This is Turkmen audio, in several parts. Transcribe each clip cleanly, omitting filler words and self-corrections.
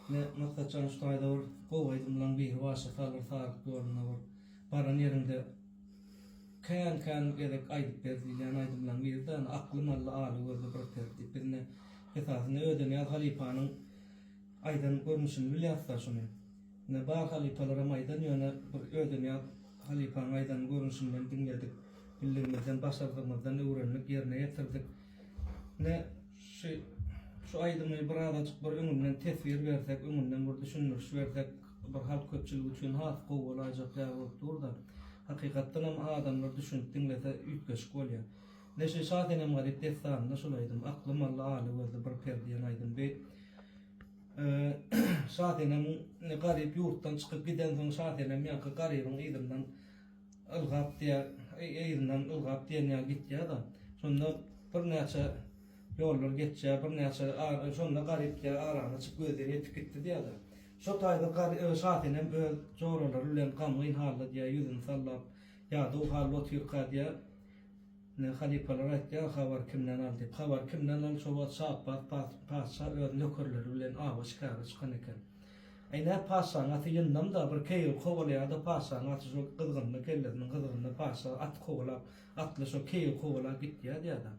Ine, Maksatjan şu taýda bir gowy aýdymlaň biri bar, Salyr Saryk ýolunda bir baran ýeriňde kän-kän gezek aýdyp ber diýilýän aýdymlaň biri-de, ýani Akly mally aly gözli bir peri diýip. Biz ine esasynda Ödenyýaz halypanyň aýdan görnüşini bilýäs-da şuny. Ine bar halypalaram aýdan, ýöne bir Ödenyýaz halypaň aýdan görnüşinden diňledik, bildigimizden, başardygymyzdan öwrendik, ýerine ýetirdik. Ine şu şu aýdymy bir azajyk bir öňünden teswir bersek, öňünden bir düşündiriş bersek, bir halk köpçüligi üçin has gowy bolaýjak ýaly bolup dur-da. Hakykatdan hem adamlar düşünip diňlese üýtgeşik bolýar. Ine şu Şasenem Garyp dessanynda şol aýdym, Akly mally aly gözli bir per diýen aýdym. Bi Şasenem Garyp ýurtdan çykyp gidensoň Şasenem ýaňky Garybyň yzyndan ylgap diýýär, yzyndan ylgap diýen ýaly gitýär-de. Şonda birnäçe ýollar geçýär, birnäçe şonda Garyp diýýär, arany açyp gözden ýetip gitdi diýýär-de. Şo taýda Şasenem öz joralary bilen gamgyn halda diýýär, ýüzüni sallap, ýadaw halda otyrka diýýär. Ine, halypalar aýtýar, Habary kimden al diýip. Habary kimden al, şo wagt Şa Apbas patyşa öz nökerleri bilen awa şikara çykan eken. Äý, nä patyşanyň aty ýyndam-da, bir keýigi kowalaýar-da, patyşanyň aty şo gyzgynda, kellesiniň gyzgynda patyşa aty kowalap, atly şo keýigi kowalap gitýär diýýär-de.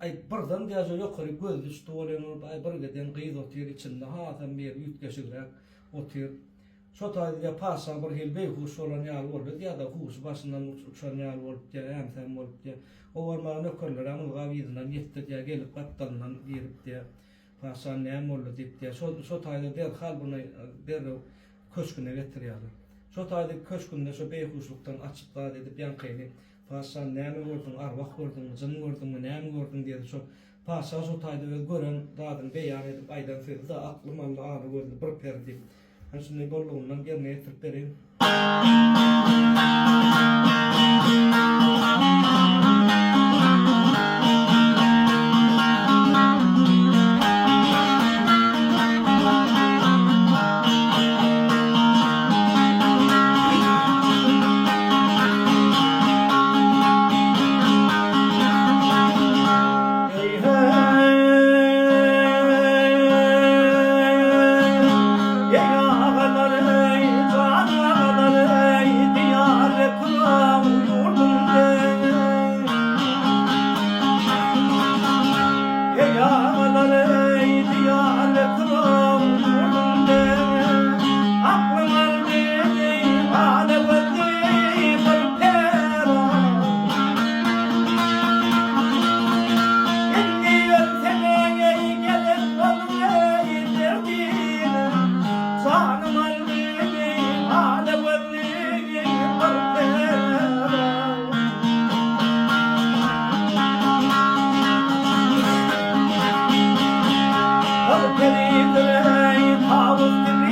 Aý, birden diýýär, şo ýokaryk gözi düşdi welin, aý, bir giden gyz otyr, içinde hasam bir üýtgeşigräk otyr. Şo taýda diýýär, patyşa bir hili beýhuş bolan ýaly boldy diýýär-de, huşy başyndan uçan ýaly bolup diýýär, äm-säm bolup diýýär. O barmaga nökerlerem ylgap yzyndan ýetdi diýýär, gelip gapdalyndan girip diýýär, Patyşa näme boldy diýip diýýär. Şo, şo taýda derhal buny derrew köşgüne getirýärler. Şo taýda köşgünde şo beýhuşlykdan açyp zat edip ýaňkyny, Patyşa näme gördüň, arwah gördüňmi, jyn gördüňmi, näme gördüň diýdi. Şo patyşa şo taýda öz gören zadyny beýan edip aýdan sözi-de akly mally aly gözli bir peri diýip. Hany şuny bollugyndan ýerine ýetirip bereýin. Indi ölsem-eý, gerek bolmaý derdim. Janym aldy, ala gözli bir pera. Bir peridir-eý, tawus.